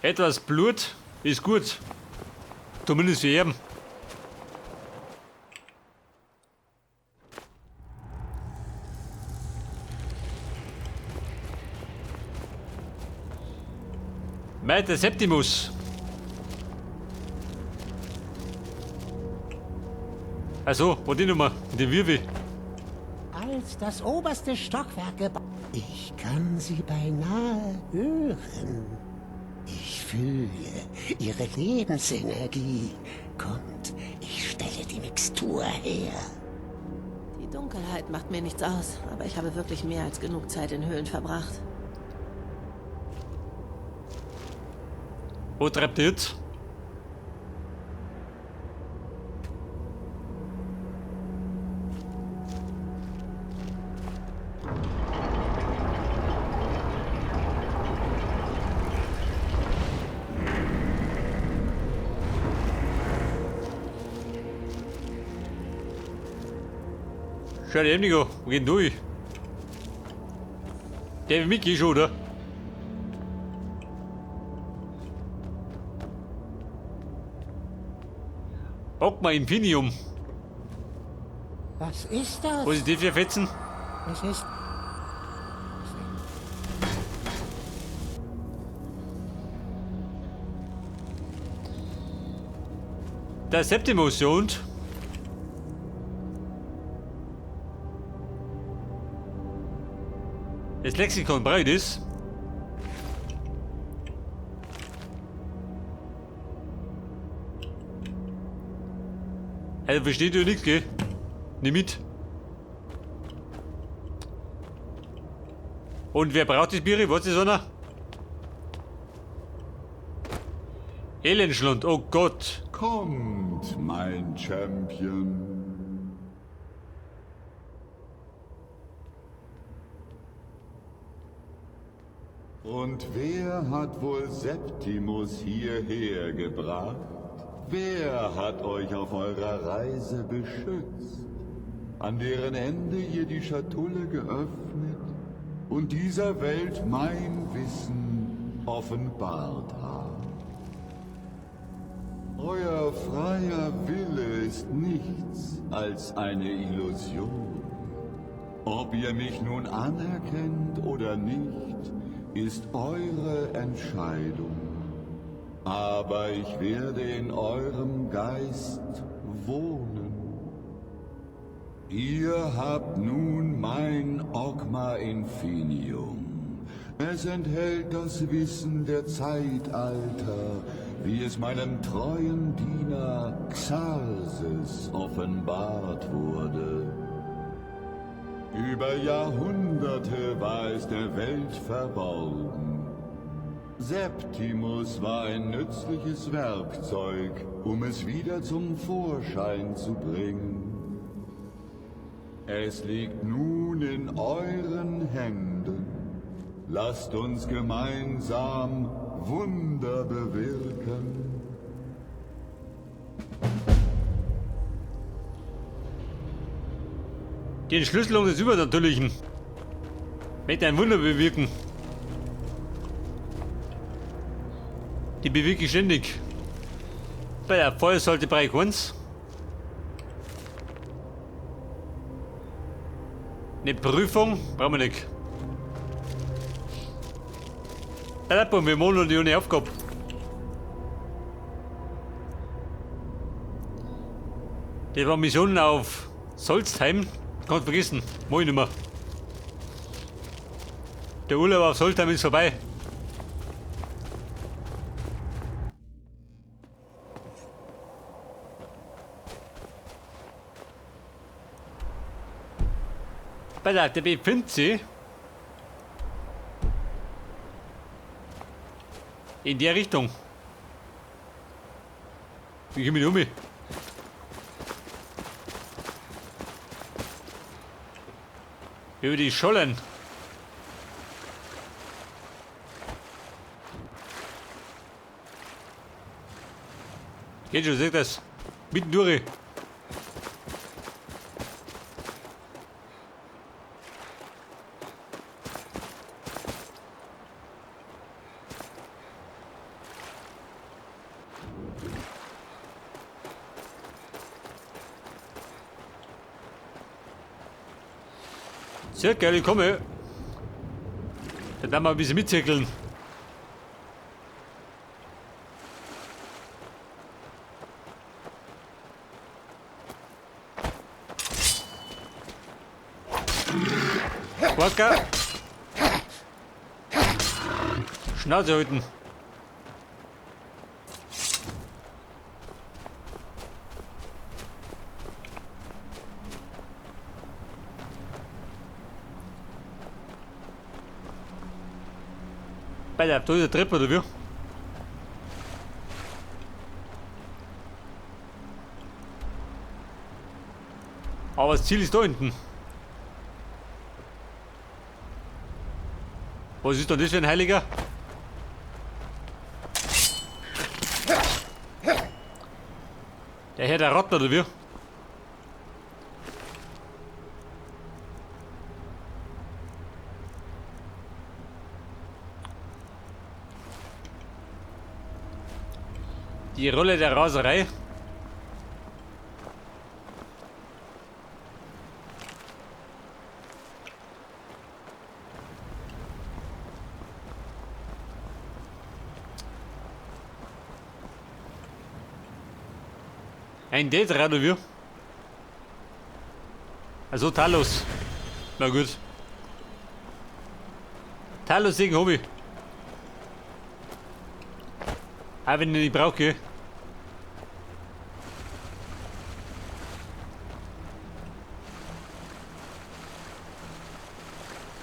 Etwas Blut ist gut. Zumindest für jeden. Meister Septimus. Also, wo die Nummer? Mit dem Wirbel. Als das oberste Stockwerk gebaut. Ich kann sie beinahe hören. Ich fühle ihre Lebensenergie. Kommt, ich stelle die Mixtur her. Die Dunkelheit macht mir nichts aus, aber ich habe wirklich mehr als genug Zeit in Höhlen verbracht. Wo treibt ihr jetzt? Schau dir eben an. Wo geht denn durch? Der will mitgehen schon, oder? Dogma Infinium. Was ist das? Was ist die für Fetzen? Es ist. Der Septimus, ja und? Das Lexikon breit ist. Also versteht ihr nichts, gell? Nimm mit. Und wer braucht das Bier? Was ist einer? Elendschlund, oh Gott. Kommt, mein Champion. Und wer hat wohl Septimus hierher gebracht? Wer hat euch auf eurer Reise beschützt, an deren Ende ihr die Schatulle geöffnet und dieser Welt mein Wissen offenbart habt? Euer freier Wille ist nichts als eine Illusion. Ob ihr mich nun anerkennt oder nicht, ist eure Entscheidung. Aber ich werde in eurem Geist wohnen. Ihr habt nun mein Ogma Infinium. Es enthält das Wissen der Zeitalter, wie es meinem treuen Diener Xarxes offenbart wurde. Über Jahrhunderte war es der Welt verborgen. Septimus war ein nützliches Werkzeug, um es wieder zum Vorschein zu bringen. Es liegt nun in euren Händen. Lasst uns gemeinsam Wunder bewirken. Die Entschlüsselung des Übernatürlichen. Möchte ein Wunder bewirken. Die bewirke ich ständig. Bei der Feuersollte Bereich 1. Eine Prüfung brauchen wir nicht. Ja, wir machen noch die ohne Aufgabe. Die war Mission auf Solstheim. Kannst vergessen. Mach ich nicht mehr. Der Urlaub auf Solstheim ist vorbei. Bei der befindet sich in der Richtung. Wie komme ich um? Über die Schollen. Geht schon, seht das. Mitten durch. Sehr geil, ich komme. Dann werden wir ein bisschen mitzirkeln. Quacker. Schnauze halten. Bei der, da ist der Treppe, oder wie? Aber das Ziel ist da hinten. Was ist denn das für ein Heiliger? Der Herr der Ratten, oder wie? Die Rolle der Raserei. Ein D3 oder wie? Also Talos. Na gut. Talos gegen Hobby. Auch wenn ich nicht brauche.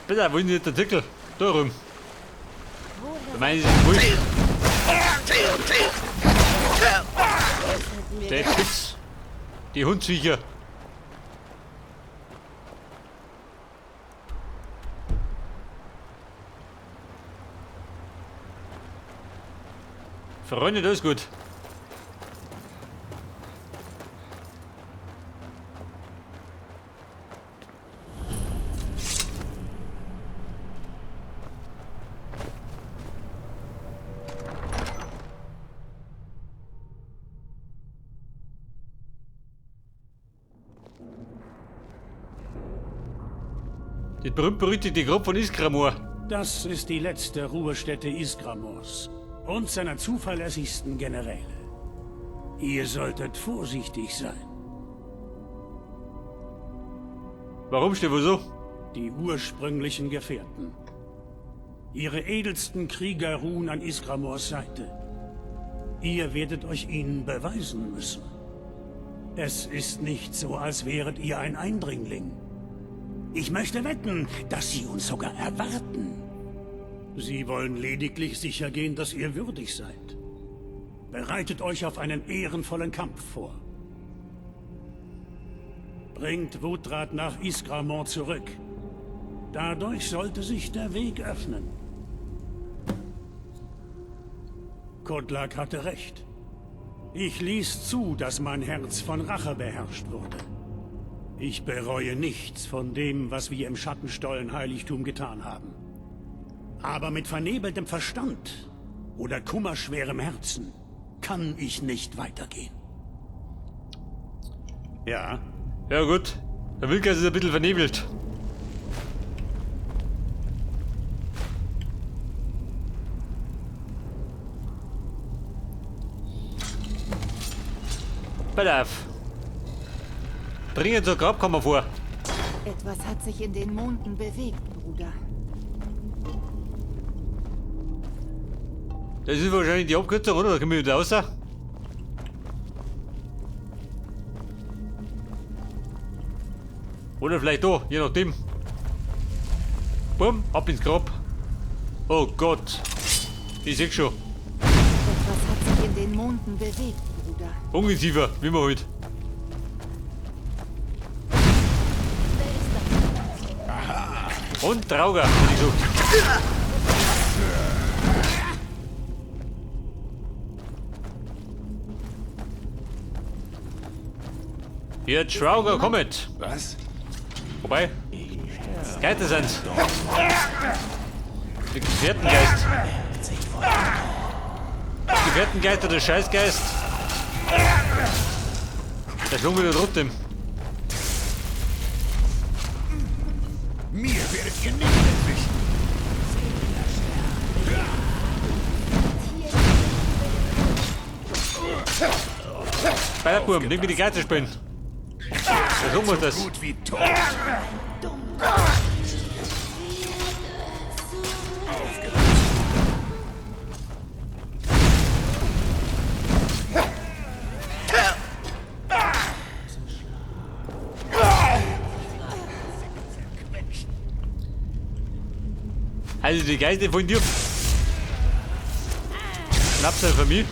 Bitte, wo ist denn der Artikel? Da rum. Da meine ich, wo ist? Der Fix. Die Hundsviecher. Freunde, das ist gut. Die berühmt-berüchtigte Grab von Ysgramor. Das ist die letzte Ruhestätte Ysgramors und seiner zuverlässigsten Generäle. Ihr solltet vorsichtig sein. Warum steht wohl so? Die ursprünglichen Gefährten. Ihre edelsten Krieger ruhen an Ysgramors Seite. Ihr werdet euch ihnen beweisen müssen. Es ist nicht so, als wäret ihr ein Eindringling. Ich möchte wetten, dass sie uns sogar erwarten. Sie wollen lediglich sichergehen, dass ihr würdig seid. Bereitet euch auf einen ehrenvollen Kampf vor. Bringt Wuuthrad nach Ysgramor zurück. Dadurch sollte sich der Weg öffnen. Kodlak hatte recht. Ich ließ zu, dass mein Herz von Rache beherrscht wurde. Ich bereue nichts von dem, was wir im Schattenstollen-Heiligtum getan haben. Aber mit vernebeltem Verstand oder kummerschwerem Herzen kann ich nicht weitergehen. Ja? Ja gut, der Wilkas ist ein bisschen vernebelt. Pass auf. Dringend zur Grabkammer vor. Etwas hat sich in den Monden bewegt, Bruder. Das ist wahrscheinlich die Abkürzung, oder? Da kommen wir wieder raus. Oder vielleicht da, je nachdem. Bumm, ab ins Grab. Oh Gott. Ich seh schon. Etwas hat sich in den Monden bewegt, Bruder. Ungeziefer, wie man halt. Und Trauger, hätte ich gesagt. Hier, Trauger, kommet! Was? Wobei, Geister sind's. Der Gefährtengeist. Gefährtengeist oder Scheißgeist. Der schlug wieder trotzdem. Mir werdet ihr nicht entwischen. Bei der Burm, nicht mit die Geister spielen. So muss das. Gut wie tot. Also die Geister von dir. Schnaps von mir.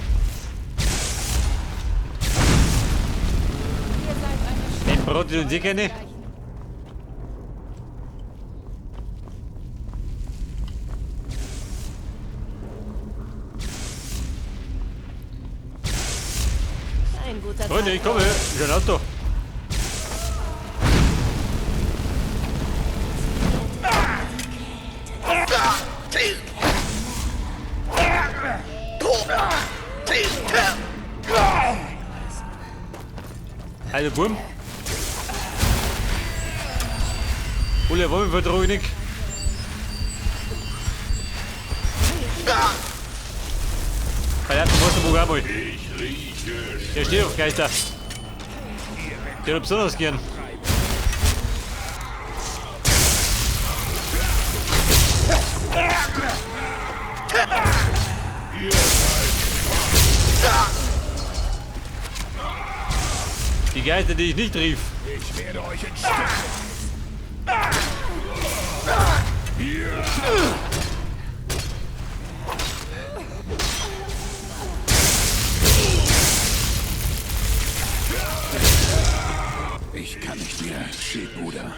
Den Brot und sie kenne. Ein guter Freunde, ich komme. Ich ein Auto. Also Burm. Ulle, wollen wir vertraue ich nicht. Bei der Wasserburg auch mal. Der steht auf Geister. Der hat besonders gern. Die Geister, die ich nicht rief. Ich werde euch in Stücke. Ich kann nicht mehr, Bruder.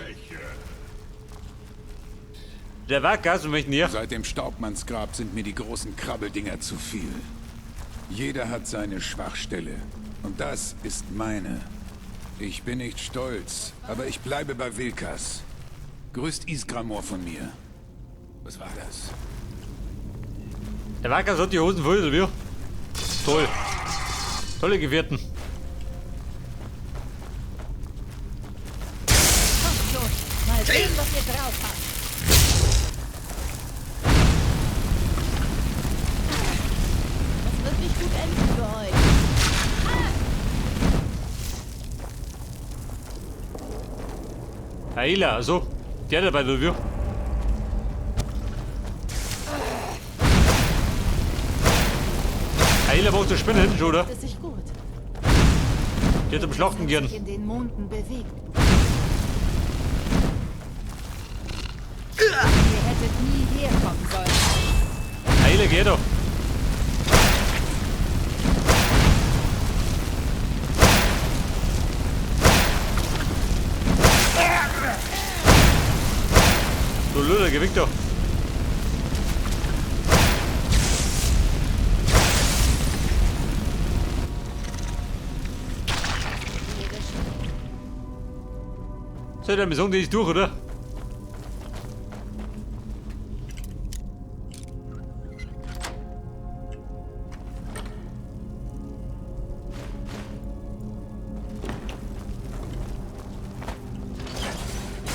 Der war Gas und möchten hier. Seit dem Staubmannsgrab sind mir die großen Krabbeldinger zu viel. Jeder hat seine Schwachstelle. Und das ist meine. Ich bin nicht stolz, aber ich bleibe bei Vilkas. Grüßt Ysgramor von mir. Was war das? Der Wackers hat die Hosen voll, oder wie? Toll. Tolle Gefährten. Kommt schon. Mal sehen, was ihr drauf habt. Das wird nicht gut enden für euch. Aila, also. Der dabei, oder wie? Aila braucht zu Spinnen, schon, oder? Das ist sich gut. Die hat am Schlachten gern. Sich in den Monden bewegt. Ihr hättet nie herkommen sollen. Aila, geh doch. Du Löder, geh weg doch. Soll ich damit sagen, die ist durch, oder?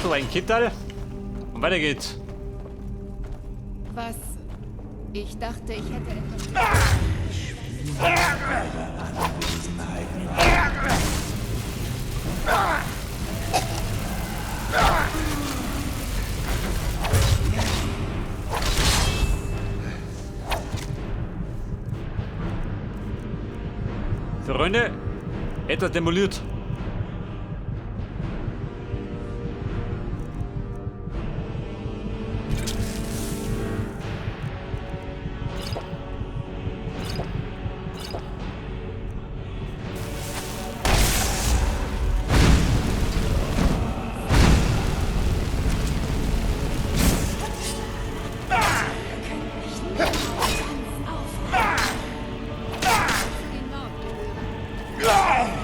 So, ein Kittel. Und weiter geht's. Was? Ich dachte, ich hätte etwas... Freunde, etwas demoliert.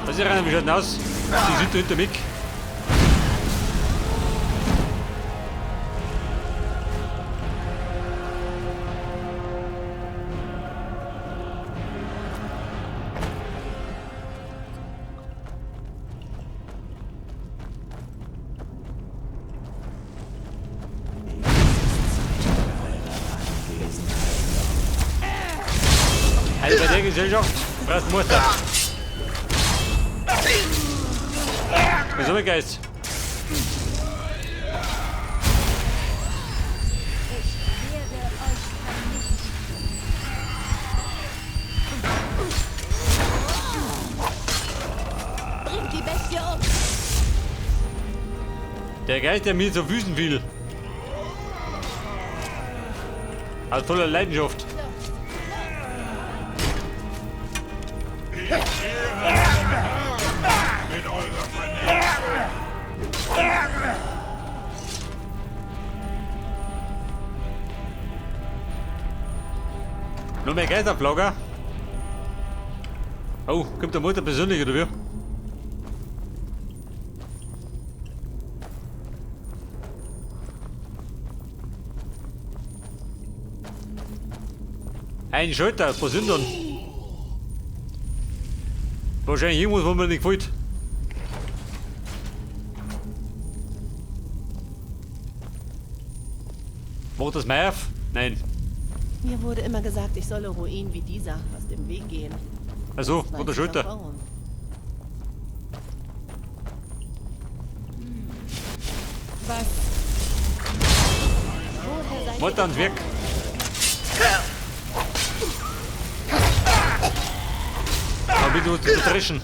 Was ist rein? Wie schaut denn aus? Sie sind da hinter mich. Also bei der Gesellschaft brauchst du Muster. Wieso mein Geist? Ich werde euch vernichten. Bringt die Bestie um! Der Geist, der mir so wüsten will. Aus voller Leidenschaft. Mit eurer Vernichtung. Nur mehr Geisterflagger. Oh, kommt der Mutter persönlich, oder wie? Ein Schalter, was sind denn? Wahrscheinlich irgendwas, was mir nicht gefällt. Macht das mehr auf? Nein. Mir wurde immer gesagt, ich solle Ruinen wie dieser aus dem Weg gehen. Also, Jetzt wo der weiß ich Schalter? auch warum. Was? Woher seid ihr Mutter ans Werk. Aber bitte was zu verdreschen.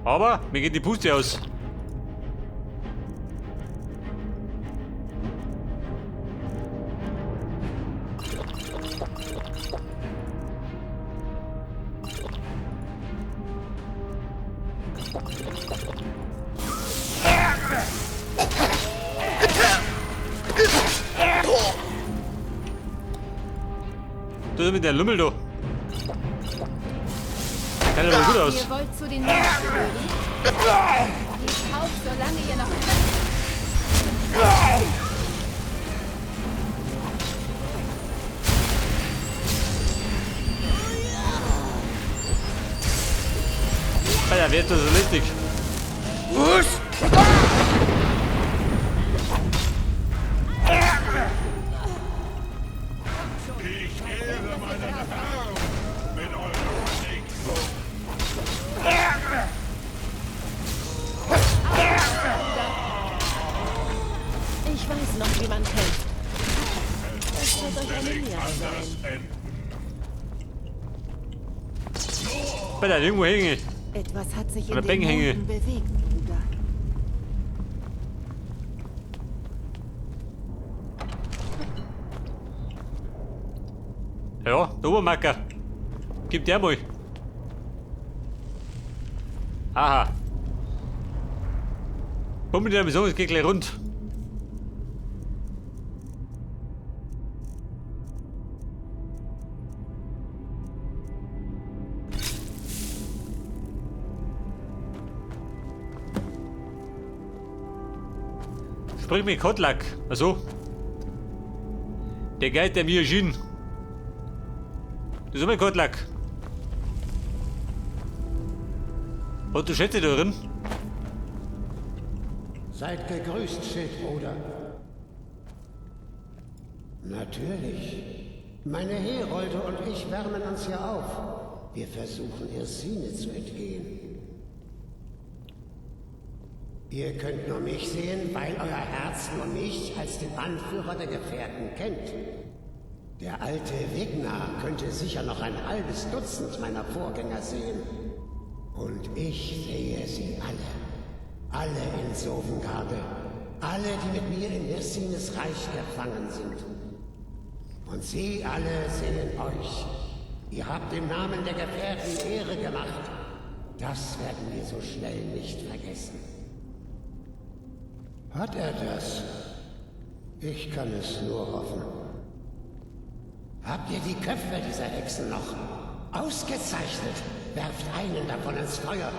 Aber mir geht die Puste aus. Du mit der Lümmel, du. Kann ja wohl gut aus. Ihr wollt zu den Monden gehören? Gebt auf, solange ihr noch könnt. Alter, wer ist das so lustig? Ich ehre meinen Herrn mit eurer Vernichtung. Ich weiß noch, wie man kämpft. Das wird euch eine Lehre sein. Alter, irgendwo hänge. Etwas hat sich Oder in den Bänghänge. Monden bewegt, Bruder. Ja, der Obermacker. Gib der mal. Aha. Pumpe der Mission, es geht gleich rund. Sprich mit Kodlak. Also. Der Geist, der mir erschien. Das ist mein Kodlak. Hat du Schätze da drin? Seid gegrüßt, Schildbruder. Natürlich. Meine Herolde und ich wärmen uns hier auf. Wir versuchen, Irsine zu entgehen. Ihr könnt nur mich sehen, weil euer Herz nur mich als den Anführer der Gefährten kennt. Der alte Wigner könnte sicher noch ein halbes Dutzend meiner Vorgänger sehen. Und ich sehe sie alle. Alle in Sovngarde. Alle, die mit mir in Hirsines Reich gefangen sind. Und sie alle sehen euch. Ihr habt dem Namen der Gefährten Ehre gemacht. Das werden wir so schnell nicht vergessen. Hat er das? Ich kann es nur hoffen. Habt ihr die Köpfe dieser Hexen noch? Ausgezeichnet! Werft einen davon ins Feuer.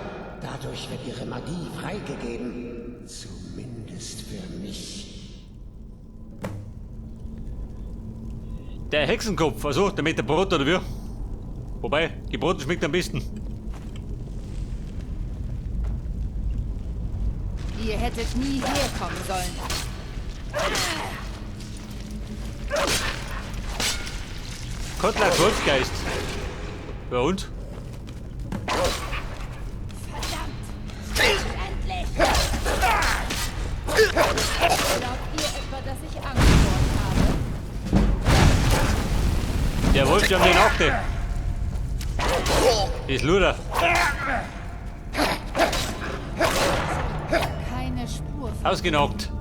Dadurch wird ihre Magie freigegeben. Zumindest für mich. Der Hexenkopf, also der mit der Brot oder wie? Wobei, gebraten schmeckt am besten. Ihr hättet nie herkommen sollen. Kodlak Wolfgeist. Ja und? Verdammt! Endlich! Glaubt ihr etwa, dass ich Angst vor euch habe? Der Wolf, die haben den auch, den. Ist Luder. Keine Spur von Ausgenockt.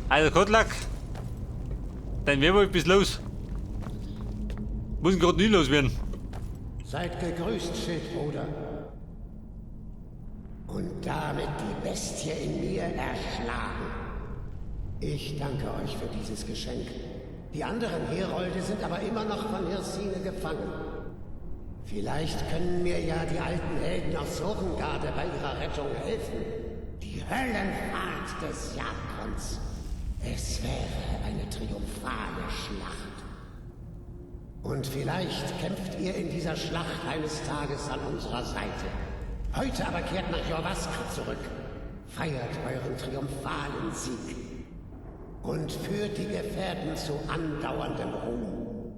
Also Kodlak, dein Werwolf bist los. Muss gerade nie loswerden. Seid gegrüßt, Schildbruder. Und damit die Bestie in mir erschlagen. Ich danke euch für dieses Geschenk. Die anderen Herolde sind aber immer noch von Hirsine gefangen. Vielleicht können mir ja die alten Helden aus Sovngarde bei ihrer Rettung helfen. Die Höllenfahrt des Jagdgrunds. Es wäre eine triumphale Schlacht. Und vielleicht kämpft ihr in dieser Schlacht eines Tages an unserer Seite. Heute aber kehrt nach Jorrvaskr zurück. Feiert euren triumphalen Sieg. Und führt die Gefährten zu andauerndem Ruhm.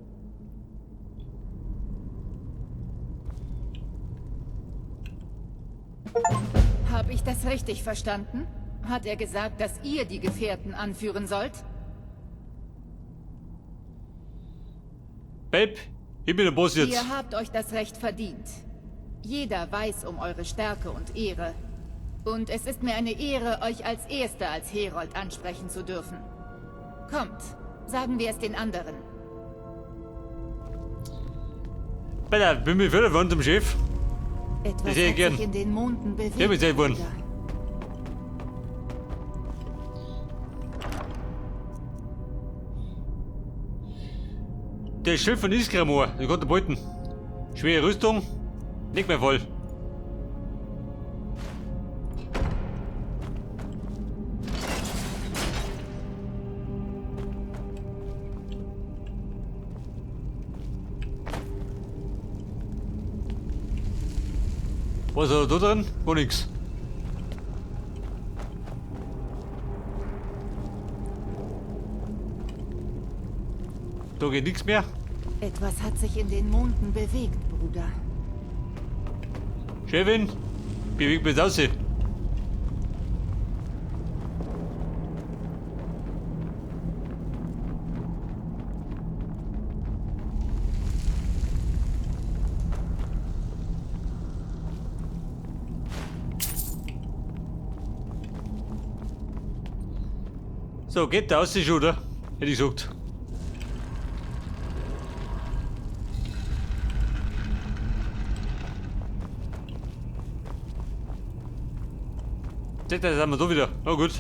Habe ich das richtig verstanden? Hat er gesagt, dass ihr die Gefährten anführen sollt? Babe, ich bin der Boss jetzt. Ihr habt euch das Recht verdient. Jeder weiß um eure Stärke und Ehre. Und es ist mir eine Ehre, euch als Erster als Herold ansprechen zu dürfen. Kommt, sagen wir es den anderen. Bitte, bin mir geworden zum Chef. Etwas Das hätte ich hat gern. sich in den Monden bewegt. Ich bin sehr geworden. Bruder. Der Schild von Ysgramor, den konnte beuten. Schwere Rüstung, nicht mehr voll. Was hat er da drin? Gar nix. Da geht nichts mehr. Etwas hat sich in den Monden bewegt, Bruder. Chefin, bewegt mich aus. So, geht da aus, oder? Hätte ich gesagt. Da sind wir so wieder. Oh gut.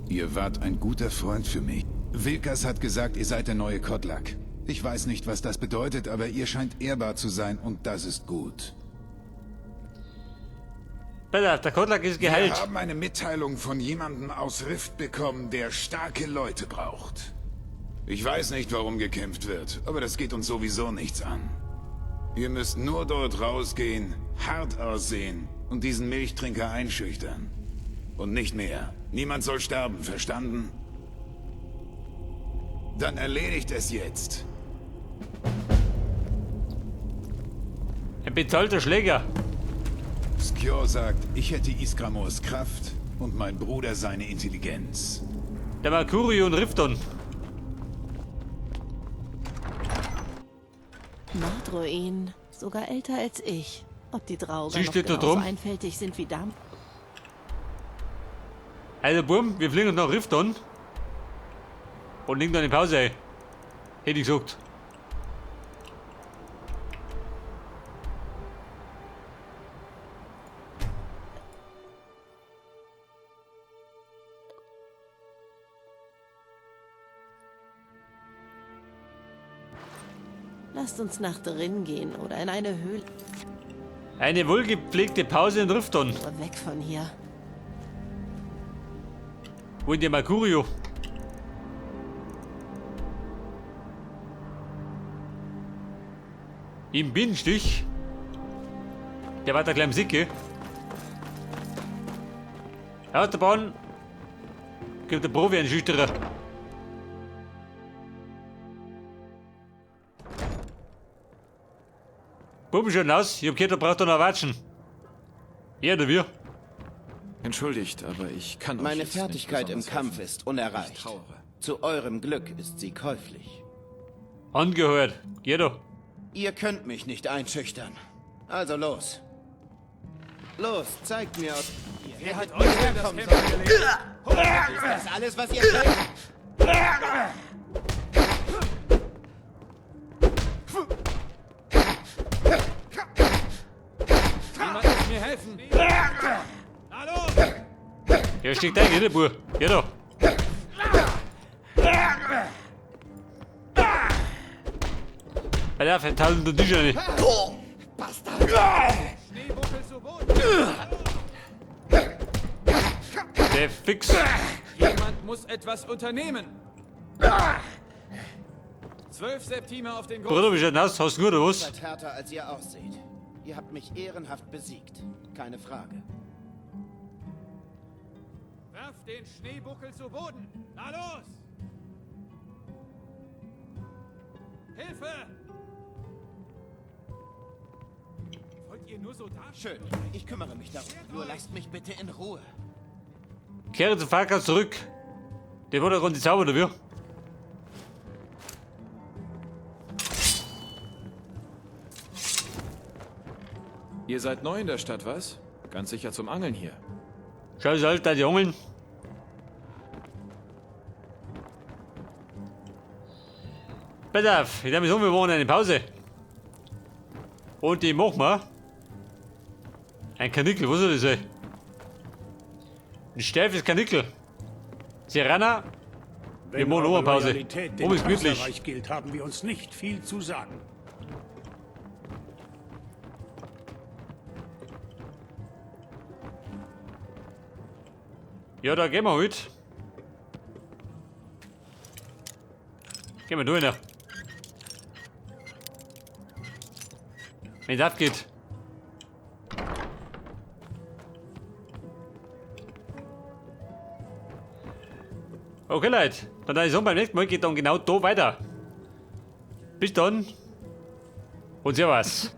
Ihr wart ein guter Freund für mich. Vilkas hat gesagt, ihr seid der neue Kodlak. Ich weiß nicht, was das bedeutet, aber ihr scheint ehrbar zu sein und das ist gut. Bitte, der Kodlak ist geheilt. Wir haben eine Mitteilung von jemandem aus Rift bekommen, der starke Leute braucht. Ich weiß nicht, warum gekämpft wird, aber das geht uns sowieso nichts an. Ihr müsst nur dort rausgehen, hart aussehen und diesen Milchtrinker einschüchtern. Und nicht mehr. Niemand soll sterben, verstanden? Dann erledigt es jetzt. Ein bezahlter Schläger. Skjor sagt, ich hätte Ysgramors Kraft und mein Bruder seine Intelligenz. Der Mercurio und Rifton. Mordruinen, sogar älter als ich. Ob die Draugr Sie noch steht da genauso drum. einfältig sind wie damals? Also Burm, wir fliegen uns nach Rifton. Und legen dann eine Pause ein. Hätte ich gesagt. Lasst uns nach drin gehen oder in eine Höhle. Eine wohlgepflegte Pause in Rifton. Nur weg von hier. Wo in der Mercurio? Im Bienenstich. Der war da gleich im Sicke. Autobahn. Gibt der Profi einen Schüchterer. Buben schon aus. Ich hab gehört, da braucht er noch Watschen. Er oder wir? Entschuldigt, aber ich kann euch Meine jetzt nicht Fertigkeit im besonders Kampf helfen. ist unerreicht. Ich trauere. Zu eurem Glück ist sie käuflich. Angehört. Geh doch. Ihr könnt mich nicht einschüchtern. Also los. Los, zeigt mir, ob ihr Wer hat hättet euch denn das herkommen Kämpfen sollen. gelehrt? Ist das alles, was ihr könnt? Jemand muss mir helfen! Na los! Ja, steigt ein, geh, Bub. Geh doch. Alter, verteilen den Tisch nicht. Bastard! Schneebuckel zu Boden! Der fix. Jemand muss etwas unternehmen! 12 Septime auf den Bruder, wie schaut denn aus? Hast du gut oder was? Ihr seid härter, als ihr aussieht. Ihr habt mich ehrenhaft besiegt. Keine Frage. Werft den Schneebuckel zu Boden! Na los! Hilfe! Wollt ihr nur so dastehen? Schön. Ich kümmere mich darum. Nur lasst mich bitte in Ruhe. Kehre zum Fahrkast zurück. Der wurde gerade die Zauber, oder wie? Ihr seid neu in der Stadt, was? Ganz sicher zum Angeln hier. Schau, Alter, die Angeln. Pass auf, ich nehme so, wir machen eine Pause. Und die machen wir. Ein Kanickel, was soll das sein? Ein steifes Kanickel. Serana, wir Wenn machen eure auch eine Pause. Loyalität dem Um ist gemütlich. Kaiserreich gilt, haben wir uns nicht viel zu sagen. Ja, da gehen wir halt. Gehen wir durch noch. Wenn es abgeht. Okay, Leute. Dann ist es beim nächsten Mal geht dann genau da weiter. Bis dann. Und servus.